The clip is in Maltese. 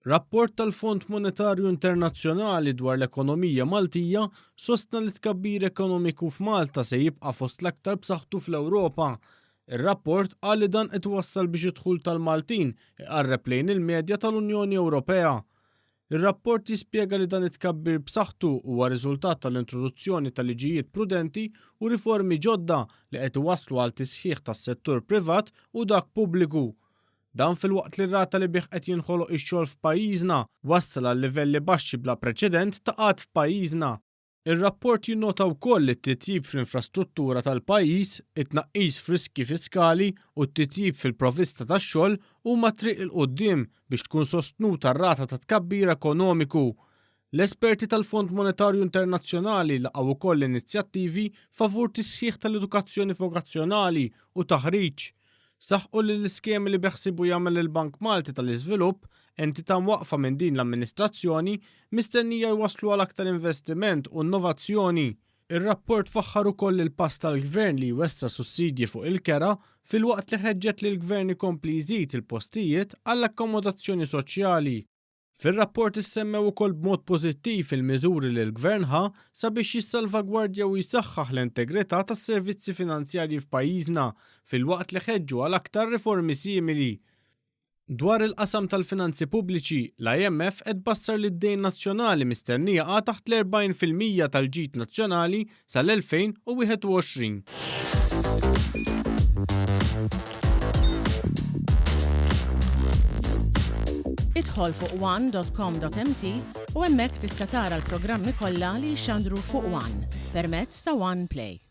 Rapport tal-Fond Monetarju Internazzjonali dwar l-ekonomija Maltija sostna li t-tkabbir ekonomiku f'Malta se jibqa' fost l-aktar b'saħħtu fl-Ewropa. Ir-rapport qal li dan qed iwassal biex id-dħul tal-Maltin iqarreb lejn il-medja tal-Unjoni Ewropea. Ir-rapport jispjega li dan it-tkabbir b'saħħtu huwa riżultat tal-introduzzjoni ta' liġijiet prudenti u riformi ġodda li qed iwasslu għal tisħiħ tas-settur privat u dak pubbliku. Dan filwaqt li r-rata li bih qed jinħoloq ix-xogħol f'pajjiżna wassal għal livelli baxxi bla preċedent ta' qgħad f'pajjiżna. Ir-rapport jinnota wkoll li t-titjib fl-infrastruttura tal-pajjiż, it-tnaqqis f'riskji fiskali u t-titjib fil-provvista tax-xogħol huma t-triq 'il quddiem biex tkun sostnuta r-rata ta' tkabbir ekonomiku. L-esperti tal-Fond Monetarju Internazzjonali laqgħu wkoll l-inizjattivi favur tisħiħ tal-edukazzjoni vokazzjonali u taħriġ. Saħqu li l-iskemi li beħsiebu jagħmel il-Bank Malti tal-Iżvilupp, entità mwaqqfa minn din l-amministrazzjoni, mistennija jwasslu għal aktar investiment u innovazzjoni. Ir-rapport faħħar ukoll il-pass tal-Gvern li jwessa' sussidji fuq il-kera filwaqt li ħeġġet lill-Gvern ikompli jżid il-postijiet għall-akkomodazzjoni soċjali. Fir-rapport issemmew ukoll b'mod pożittiv il-miżuri li l-Gvern ħa sabiex jissalvagwardja u jsaħħaħ l-integrità tas-servizzi finanzjarji f'pajjiżna filwaqt li ħeġġu għal aktar riformi simili. Dwar il-qasam tal-finanzi pubbliċi, l-IMF qed tbassar li d-dejn nazzjonali mistenni jaqa' taħt l-40% tal-ġid nazzjonali sal-2021. Idħol fuq one.com.mt u hemmhekk tista' tara l-programmi kollha li jixxandru fuq One permezz ta' One Play.